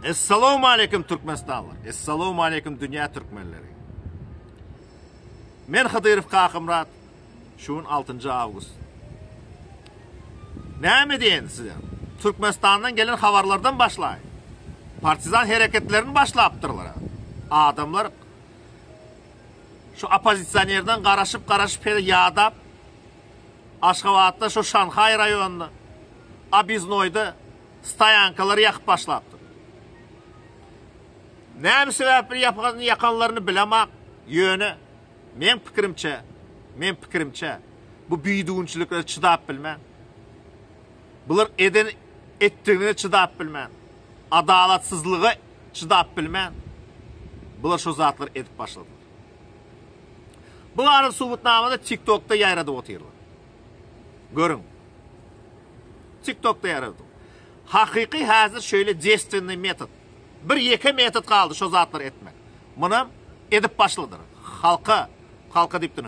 Essalawmaleýkim Türkmenistanlylar. Essalawmaleýkim dünýä türkmenleri. Men Hydyrow Kakamyrat. Şu gün 6-njy awgust. Näme diýen size? Türkmenistandan gelen habarlardan başlaýyn. Partizan hereketlerini başlapdyrlar. Adamlar şu oppozisionerden garaşyp garaşyp hele ýadap Aşgabatda şu Şanhaý raýonynda Obiznoýda stoýankalary ýakyp başlapdyr. Näme sebäpli ýakanlaryny bilemak, ýöne meň pikirimçe, meň pikirimçe bu bidüwünçiliklere çydap bilmän, bular eden etdigine çydap bilmän, adalatsyzlyga çydap bilmän, bular şo zatlary edip başladylar. Bu barada subutnamada TikTokda ýaýradyp otyrlar. Görüň. TikTokda ýaýradyp. Hakyky häzir şeýle destwennyý metod. Bir ýeke metod galdy şo zatlary etmek. Munam edip başladylar. Halka, halka diýipdir.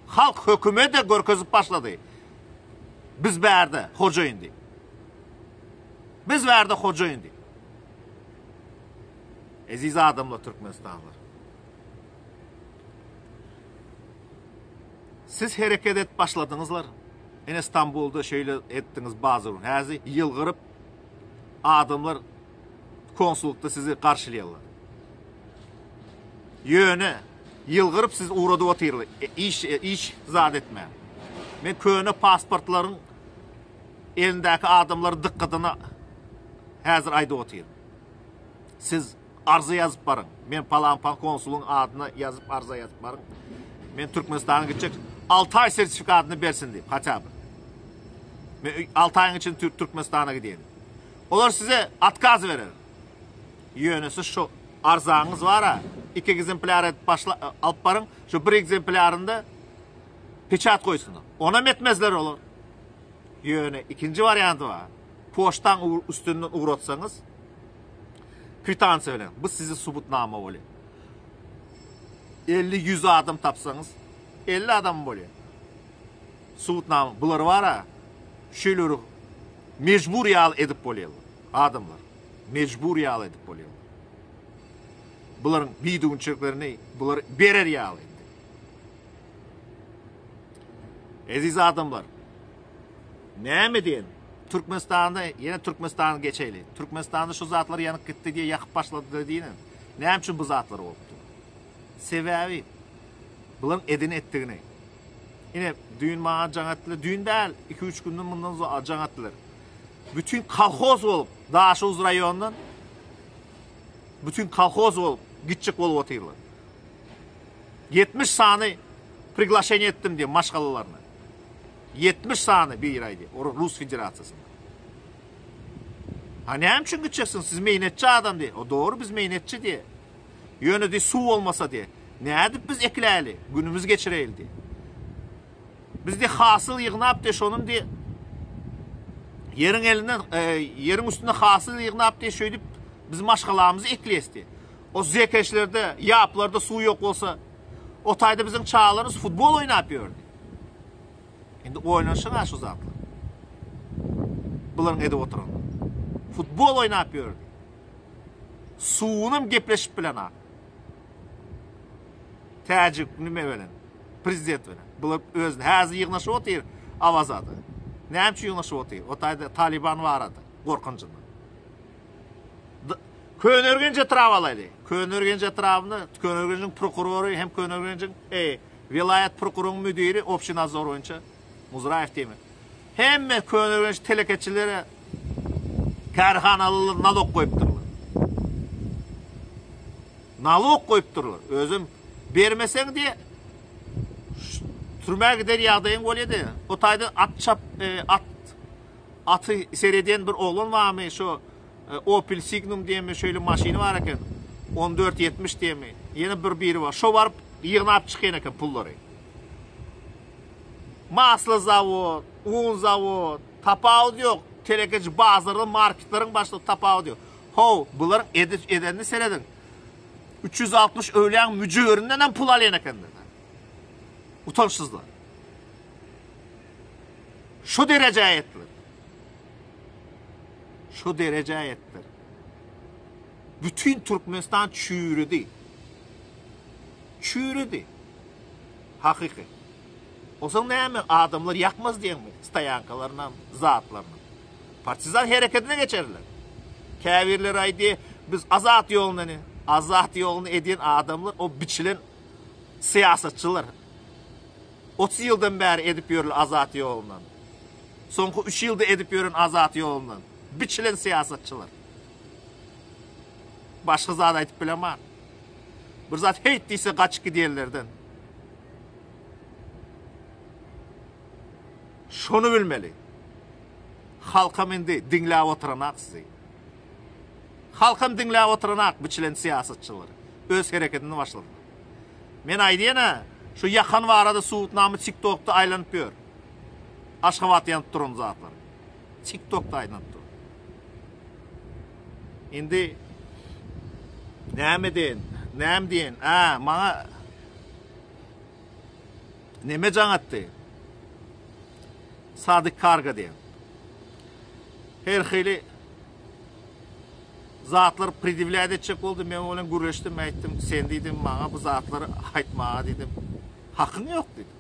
Halk hökümede görkezip başlady. Biz bärde hojaýyn diýip. Biz bärde hojaýyn diýip. Eziz adamlar Türkmenistanlylar. Siz hereket edip başladyňyzlar. Ine Stambulda şeýle etdiňiz bazar gün. Häzir ýylgyryp adamlar konsullukda sizi garşylaýarlar. Ýöne ýylgyryp sizi ugradyp otyrlar. E, iş e, iş zat etmän. Men köne pasportlaryň elindäki adamlary dykgatyna häzir aýdyp otyryn. Siz Arza ýazyp baryň. Men palanpan konsulyň adyna ýazyp arza ýazyp baryň. Men Türkmenistana gitjek. 6 aý sertifikatyny bersin diýip, haça bir. Men 6 aýyň içinde Türkmenistana gidýän. Olar size otkaz berer. Ýöne siz şu arzaňyz bar-a, iki ekzemplýar edip başla alyp baryň, şu bir ekzemplýarynda peçat goýsunlar. Onam etmezler olar. Ýöne ikinji warianty bar. Poçtaň üstünden ugratsaňyz, Kwitansiýa bilen. Bu size subutnama bolýar. 50-100 adam tapsaňyz, 50 adam bolýar. Subutnama. Bular bar-a, şeýle mejbur ýaly edip bolýarlar. Adamlar. Mejbur ýaly edip bolýarlar. Bularyň bidüwünçiliklerini bular berer ýaly. Eziz adamlar, Näme diýen? Türkmenistanda ýene Türkmenistana geçeýli. Türkmenistanda şu zatlar ýanyp gitdi diýe ýakyp başladylar diýen. Näme üçin bu zatlar bolupdy? Sebäbi bularyň eden etdigini. Ine düýn maňa jaň etdiler. Düýn däl, 2-3 günden mundan soň jaň etdiler. Bütün kolhoz bolup Daşoguz raýonyndan bütün kolhoz bolup gitjek bolup otyrlar. 70 sany priglaşeniýe etdim diýe maşgalalaryna. 70 sany bir aýdy, o Rus Federasiýasynda. Ha näme üçin gitjeksiň, siz meýnetçi adam diýe. O dogry biz meýnetçi diýe. Ýöne diýe suw bolmasa diýe. Nädip biz ekläli, günümiz geçireýli diýe. Biz diýe hasyl ýygnap diýe şonuň diýe ýeriň elinden e, ýeriň üstünde hasyl ýygnap diýe şeýdip biz maşgalamyzy ekleýäs diýe. O zekeşlerde, ýaplarda suw ýok bolsa, o taýda biziň çagalarymyz futbol oýnap ýördi. Indi oýlanyşyň-a şu zatlar. Bularyň edip oturan. Futbol oýnap ýördi. Suwunam gepleşip bilen-a. Täjik nime bilen? Prezident bilen. Bular özüni häzir ýygnaşyp otyr Awazada. Näme üçin ýygnaşyp otyr? O taýda Taliban barada gorkunjyndan. Köneürgenç etraby alaýly. Köneürgenç etrabynda Köneürgenjiň prokurory hem Köneürgenjiň e, welaýat prokuroryň müdiri obşi nadzor boýunça Muzraýew diýmek. Hemme Köneürgenç telekeçilere kärhanalylar nalog goýupdyrlar. Nalog goýupdyrlar. Özüm bermeseň diýe türmä gider ýagdaýyň bolýar diýe. O taýda at çap e, at Aty seredýän bir oglan barmy şo Opel Signum diýenmi şeýle maşyny bar eken. 14 70 diýenmi. Ýene bir biri bar. Şo baryp ýygnap çykýan eken pullary. Masla zawod, un zawod, tapawut ýok. Telekeçi bazarda marketleriň başlygy tapawut ýok. How, bularyň edip edenini serediň. 360 öwlüýäň müjewirinden hem pul alýan ekenler. Utançsyzlar. Şu derejä ýetdiler. Şu derejä ýetdiler. Bütin Türkmenistan çüýredi. Çüýredi. Hakyky. Onsoň näme adamlar ýakmaz diýeňmi stoýankalarynam, zatlarynam. Partizan hereketine geçerler. Käbirleri aýdýar, biz azat ýolundan, azat ýoluny edýän adamlar o biçilen syýasatçylar. 30 ýyldan bäri edip ýörler azat ýolundan. Soňky 3 ýylda edip ýören azat ýolundan. Biçilen syýasatçylar. Başga zat aýdyp bilemok. Bir zat heýt diýse gaçyp gidýänlerden. Şony bilmeli. Halkam indi diňläp otyranak sizi. Halkam diňläp otyranak biçilen syýasatçylary. Öz hereketini başladylar. Men aýdýan-a, şu ýakan barada subutnama TikTokda aýlanyp ýör. Aşgabat ýanyp duran zatlar. TikTokda aýlanyp dur. Indi näme diýen, näme diýen? A, maňa neme jaň atdy? Sadyk Karga diýen. Her hili zatlar predýewlýat etjek boldy. Men onuň bilen gürleşdim, aýtdym, sen diýdim, maňa bu zatlary aýtmaga diýdim. Hakyň ýok diýdim.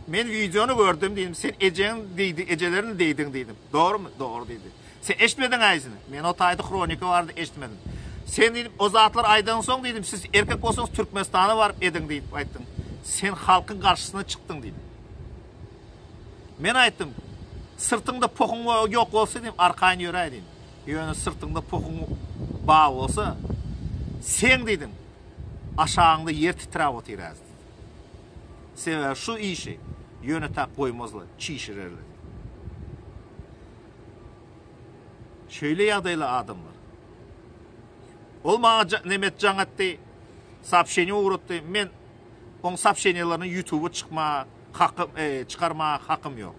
Men wideony gördüm diýdim. Sen ejeň diýdi, ejelerini diýdiň diýdim. Dogrumy? Dogry diýdi. Sen eşitmediň aýsyny. Men o taýda hronika bardy, eşitmedim. Sen diýdim, o zatlar aýdansoň diýdim, siz erkek bolsaňyz Türkmenistana baryp ediň diýip aýtdyň. Sen halkyň garşysyna çykdyň diýdim. Men aýtdym, syrtyňda pohuň ýok bolsa diýdim, arkaýyn ýöräý diýdim. Ýöne syrtyňda pohuň bar bolsa, seň diýdim, aşagyňda ýer titräp otyr häzir diýdim. Sebäbi şu işi ýöne tak goýmazlar, çişirerler. Şeýle ýagdaýly adamlar. Ol maňa nemet jaň etdi, soobşeniýe ugratdy. Men oň soobşeniýelerini ýutuba çykma hakym, e, çykarmaga hakym ýok.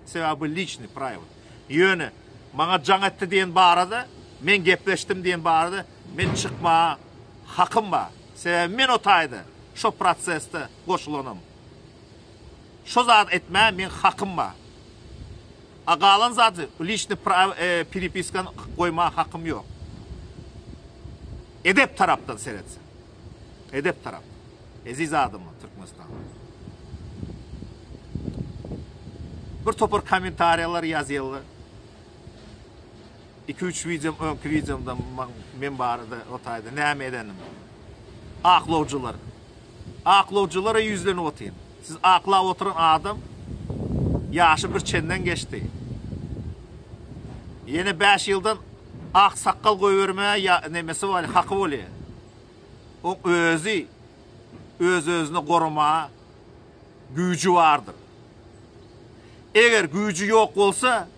Sebäbi bu liçny, private. Ýöne maňa jaň etdi diýen barada, men gepleşdim diýen barada men çykmaga hakym bar. Sebäbi men o taýda şo prosesde goşulanam. Şo zat etmäge meň hakym bar. A galan zady liçny perepiskany goýmaga hakym ýok. Edep tarapdan seretse. Edep tarapdan. Eziz adamlar Türkmenistanda. Bir topar kommentariýalar ýazýarlar. 2-3 wideom öňki wideomda men barada o taýda näme edenim. Aklawjylar. Aklawjylara ýüzlenip otyryn. Siz aklap oturan adam ýaşy bir çenden geçdi. Ýene 5 ýyldan ak sakgal goýbermäge ýa nemesi bar, haky bolýar. Oň özi öz-özüni goramaga güýji bardyr. Eger güýji ýok bolsa,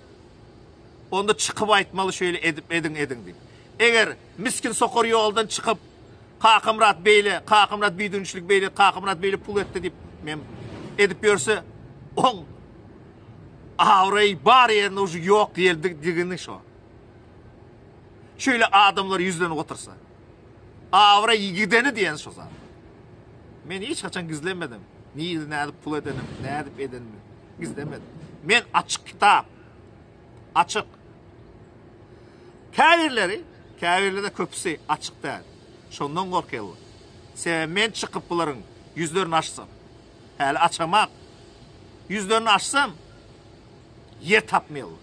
onda çykyp aýtmaly şeýle edip ediň ediň diýip. Eger miskin sokar ýoldan çykyp Kakamyrat beýle, Kakamyrat bidünçlik beýle, Kakamyrat beýle pul etdi diýip men edip ýörse, oň abraýy bar ýerinde uje ýok diýildigini şo. Şeýle adamlar ýüzlenip otursa. Abraý gideni diýen şo zat. Men hiç haçan gizlemedim. Nirede nädip pul edenim, nädip edenimi gizlemedim. Men açyk kitap. Açyk. Käbirleri, käbirleri-de köpüsi açyk däl. Şondan gorkýarlar. Sebäbi men çykyp bularyň ýüzlerini açsam, häli açamak, ýüzlerini açsam, ýer tapmaýarlar.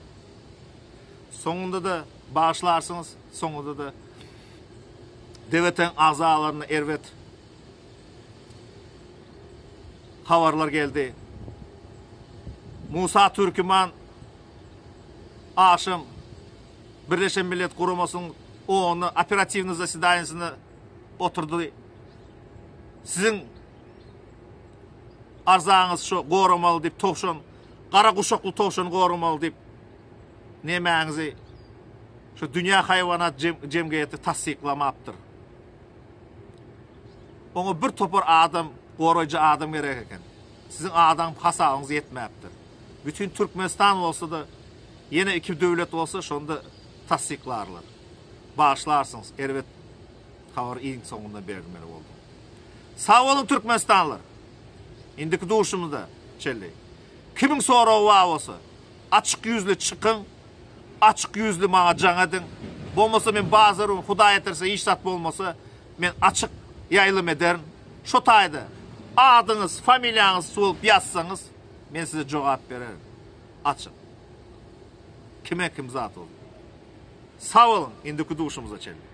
Soňunda-da bagyşlarsyňyz, soňunda-da DWT-niň agzalaryna erbet habarlar geldi. Musa Türküman agşam Birleşen Millet Guramasynyň OON-da operatiwnyý zasedaniýasynda oturdy. Siziň arzaňyz şu goramaly diýip towşan, gara guşakly towşany goramaly diýip nemäňizi şu dünýä haýwanat jemgyýeti tassyklamapdyr. Oňa bir topar adam, goraýjy adam gerek eken. Siziň adam hasabyňyz ýetmäpdir. Bütin Türkmenistan bolsa-da, ýene iki döwlet bolsa şonda tassyklarlar. Bagyşlarsyňyz, erbet habar iň soňunda berilmeli boldy. Sag boluň Türkmenistanlylar. Indiki duşumyzda çenli. Kimiň soragy bar bolsa, açyk ýüzli çykyň, açyk ýüzli maňa jaň ediň. Bolmasa men bazar gün Hudaý eterse hiç zat bolmasa men açyk ýaýlym ederin. Şo taýda adyňyz, familiýaňyz bolup ýazsaňyz men size jogap bererin. Açyk. Kime kim zat boldy. Sag boluň, indiki duşumyza çenli.